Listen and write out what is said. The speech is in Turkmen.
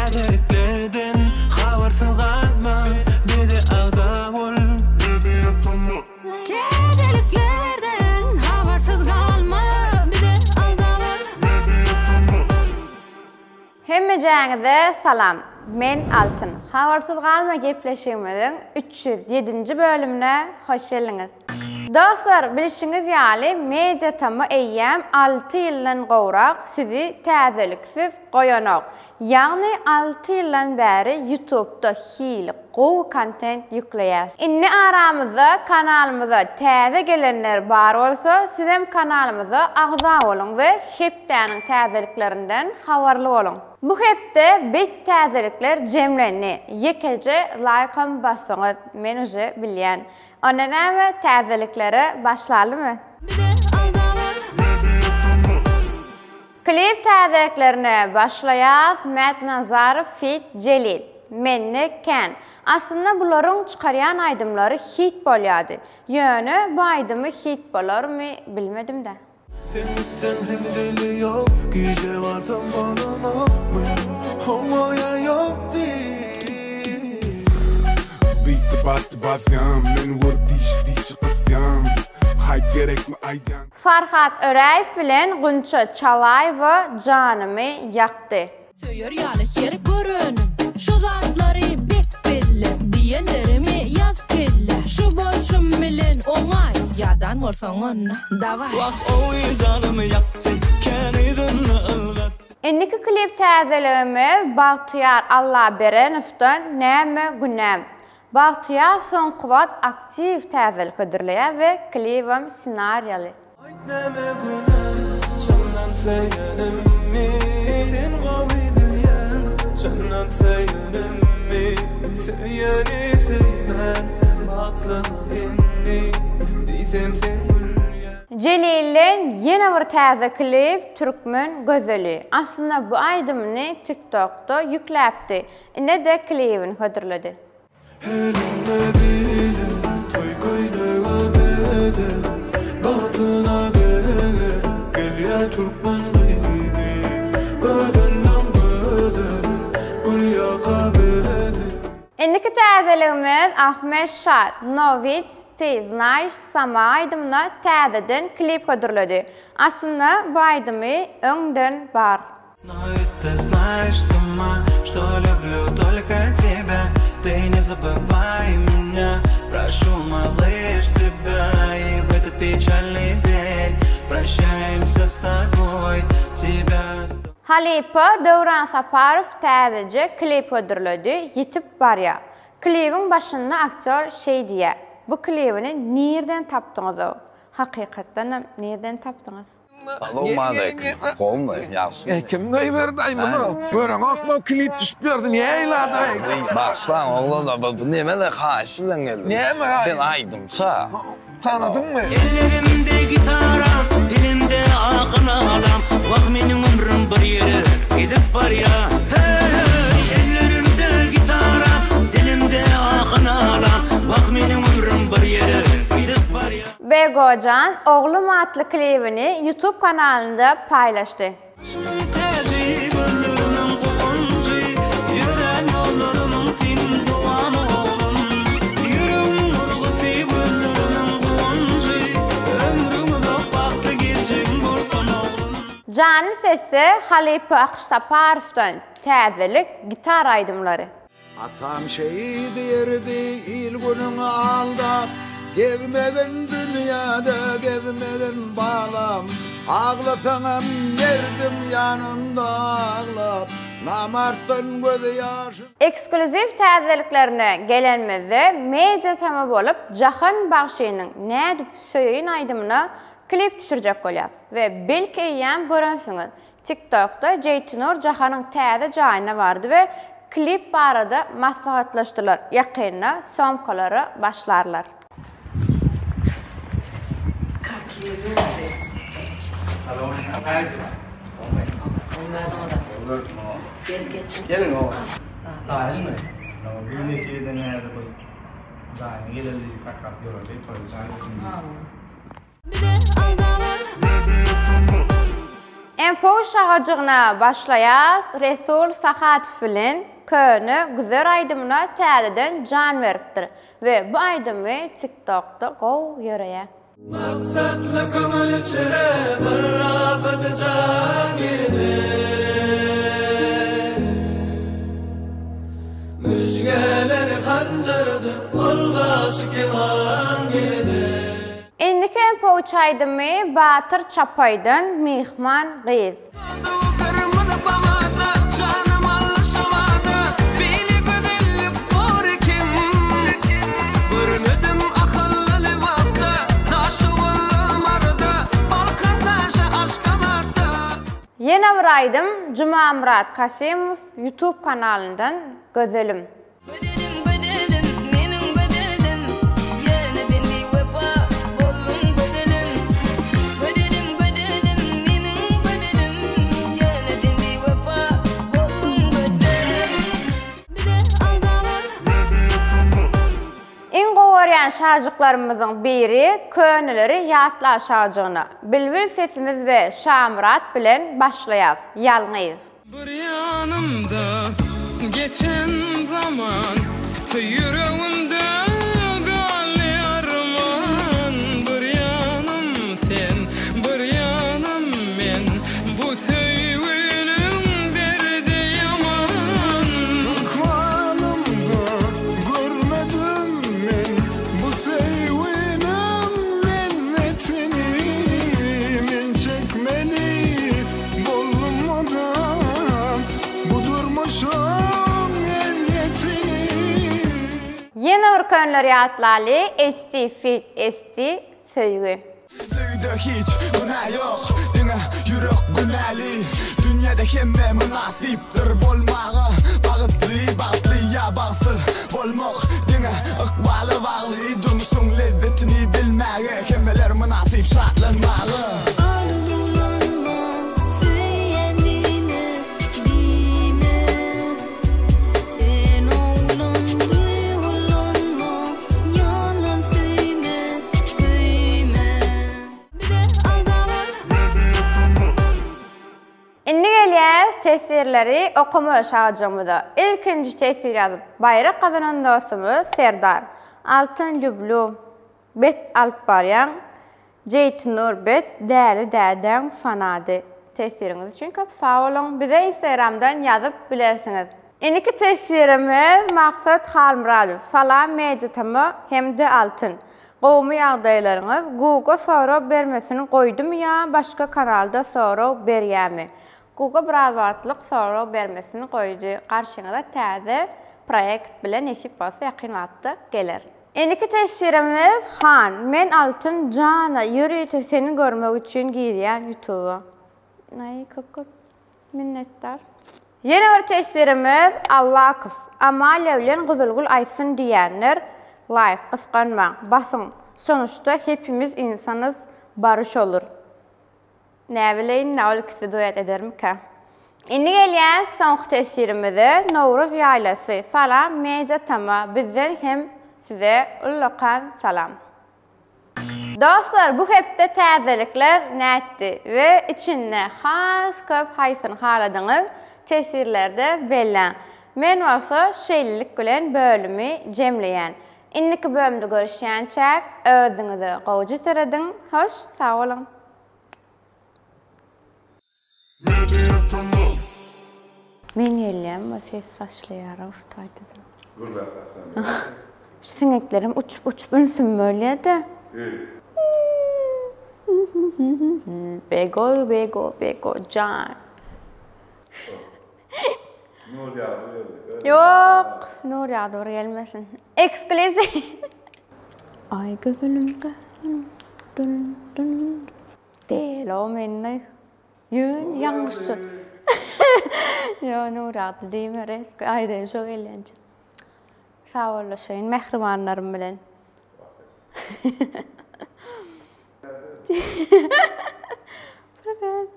Täzeliklerden habarsyz galma bize agza bol. Täzeliklerden habarsyz galma bize agza bol. Hemmejäňize salam. Men Altyn. Habarsyz galma gepleşigimiziň 307-nji bölümine hoş geldiňiz. Dostlar, bilşiňiz ýaly, Media Tama eýýäm alty ýyldan gowrak sizi täzeliksiz goýanok. Ýagny alty ýyldan bäri YouTube'da hili gowy kontent ýükleýäs. Indi aramyzda kanalymyza täze gelenler bar bolsa, sizem kanalymyza agza boluň we hepdäniň täzeliklerinden habarly boluň. Bu hepde bet täzelikler jemlendi. Ýekeje laýkam bassaňyz men uje bilýän. Onda näme täzeliklere başlalymy? Klip täzeliklerine başlaýas Mätnazarow feat Jelil. Mende kän. Aslynda bularyň çykarýan aýdymlary hit bolýady. Ýöne bu aýdymy hit bolarmy bilmedimdä. Sen gitseň hemdeli ýok Gije barsam bolanokmy Hawa ýa ýok diý. Beatde batdy basýan Meni görüp dişi dişi gysýan Haýp gerekmi aýdýan. Farhat Öräýew bilen Gunça Çalaýewa janymy ýakdy. Söýer ýaly her görenim. Şu zatlary bek belle. Diýenlerimi ýaz kellä. Şu bolşum bilen oňaý. Ýadan bolsaň onda dawaý. Wah oý janymy ýakdy kän yzynda ylgatdy. Indiki klip täzeligimiz Bagtyýar Allaberenowdan Näme günäm. Bagtyýar soňky wagt aktiw täzelik hödürleýär we klibem ssenariýaly. Aýt näme günäm çyndan söýenimmi Sen gowy bilýäň çyndan söýenimmi Söýeni söýmän bagtlymy indi Diýsem sen gülýäň. Jelilden ýene bir täze klip Türkmen gözeli. Aslynda bu aýdymyny TikTokda ýükläpdi. Ine-de klibini hödürledi. Elinde bile toý köýnege bezen, Bagtyna begenip gelýär türkmen gyzy. Gözelleň gözeli, gülýaka bezi. Indiki täzeligimiz Ahmet Şad, No wit ty znaýş sama aýdymyna täzeden klip hödürledi. Aslynda bu aýdymy öňden bar. Halypa Döwran Saparow täzeje klip hödürledi, Ýitip barýa. Klibiň başynda aktýor şeý diýýär, Bu klibini nirden tapdyňyzow? Hakykatdanam nirden tapdyňyz? Salowmaleýkim. Gowmy? Ýagşymy? E, kim goýberdi-aý muny? Göreňokmy, klip düşüp ýördi, näýlady-aý? Bagyşlaň, oglanlar, bu neme-le haýyş bilen geldim. Näme haýyş? Sen aýdymça. Tanadyňmy? Ellerimde gitaram, dilimde ahy nalam, Wah meniň ömrüm bir ýere gidip barýa, heý! Ellerimde gitaram, dilimde ahy nalam, Wah meniň ömrüm bir ýere gidip barýa. Begojan Oglum atly klibini YouTube kanalynda paýlaşdy. Başymyň täji, gözlerimiň guwanjy, Ýörän ýollarymyň sen dowamy oglum. Ýüregimiň urgusy, gözlerimiň guwanjy, Ömrüň uzak, bagtly geljegiň bolsun oglum. Janly sesde halypa Akyş Saparowdan täzelik gitar aýdymlary. Atam şeý diýerdi, Il-günüňi aldap, Gezmegin dünýäde, gezmegin balam. Aglasaňam merdiň ýanynda aglap, Namartdan gözi ýaşyň. Eksklýuziw täzeliklerine gelenimizde media tama bolup Jahan bagşynyň Nädip söýeýin aýdymyna klip düşürjek bolýas we belki eýýäm görensiňiz. TikTokda Jeýtinur Jahanyň täze jaýyna bardy we klip barada maslahatlaşdylar, ýakynda sýomkalara başlarlar. Empow şagajygyna başlaýas Resul Sahatow bilen Köne güzer aýdymyna täzeden jan beripdir we bu aýdymy TikTokda gowy ýöreýär. Maksatly köňül içre bir apat jan geldi. Müjgeler hanjardyr ol gaşy keman geldi. Indiki empow aýdymy Batyr Çapaýdan Myhman gyz. Ýene bir aýdym Jumamyrat Kasymow YouTube kanalyndan Gözelim. Gözelim gözelim meniň gözelim Ýöne sen biwepa bolduň gözelim Gözelim gözelim meniň gözelim Ýöne sen biwepa bolduň gözelim Bize agza bol. Iň gowy görýän şajyklarymyzyň biri köneleri ýatla şajygyna. Bilbil sesimiz we Şamyrat bilen başlaýas. Ýalňyz. Bir ýanymda geçen zaman, Ýüregimde galdy arman. Bir ýanym sen, bir ýanym men, Bu söýginiň derdi ýaman. Ykbalymda görmedim men bu söýginiň lezzetini Men çekmeli Boldum mydam bu durmuşyň ezýetini. Ýene bir könleri ýatlaly HD feat SD Söýgi. Söýgüde hiç günä ýok, diňe ýürek günäli Dünýede hemme mynasypdyr bolmaga Bagytly, bagtly ýa bagtsyz bolmak diňe ykbala bagly Durmuşyň lezzetini bilmäge hemmeler mynasyp şatlanmaga. Arzuwlanma söýenine diýme Sen oglan duýgulanma ýalan söýme köýme Bize agza bol. Indi gelýäs teswirleri okamaly şajygymyza. Ilkinji teswir ýazyp baýrak gazanan dostumyz Serdar. Altyn lýublýu. Bet alyp barýaň. Jeýtnur bet däli dädäň fanady. Teswiriňiz üçin köp sag boluň. Bize instagramdan ýazyp bilersiňiz. Indiki teswirimiz Maksat Halmyradow. Salam Media-tm hem-de Altyn. Gowumy ýagdaýlaryňyz? Guga sorag bermesini goýdumy ýa başga kanalda sorag berýämi? Guga biraz wagtlyk sorag bermesini goýdy. Garşyňyza täze proýekt bilen nesip bolsa ýakyn wagtda geler. Indiki teswirimiz Han, men Altyn jana ýörite seni görmek üçin girýän ýutuba. Aý köp köp minnetdar. Ýene bir teswirimiz Allakow, Amalia bilen Gyzylgül aýtsyn diýýänler laýk gysganmaň basyň sonuçda hepimiz insanyz bary şolur. Näbileýin-dä ol ikisi duet edermikä. Indi gelýäs soňky teswirimize Nowruz ýaýlasy salam Media Tama bizden hem size ullakan salam. Dostlar bu hepde täzelikler nätdi we içinde has köp haýsyny haladyňyz teswirlerde belläň. Men bolsa şeýlelik bilen bölümi jemleýän. Indiki bölümde görüşýänçäk özüňize gowja serediň hoş sag boluň. Men gelýän bu ses başlaýar şu taýda. Gürläp başlan. Şu siňeklerim uçup uçup ünsüm bölýär-de. Bego bego bego jan. Nur ýagdy geldi. Ýok, Nur ýagdy bir gelmesin. Ekskluziw. Aý gözelim dun dun dun. Delo mende. Ýön ýalňyşy. Ýo Nur ýagdy diýme reski aýdaýyn şo gelýänçä. Sag bollaşaýyn mähribanlarym bilen. Privet.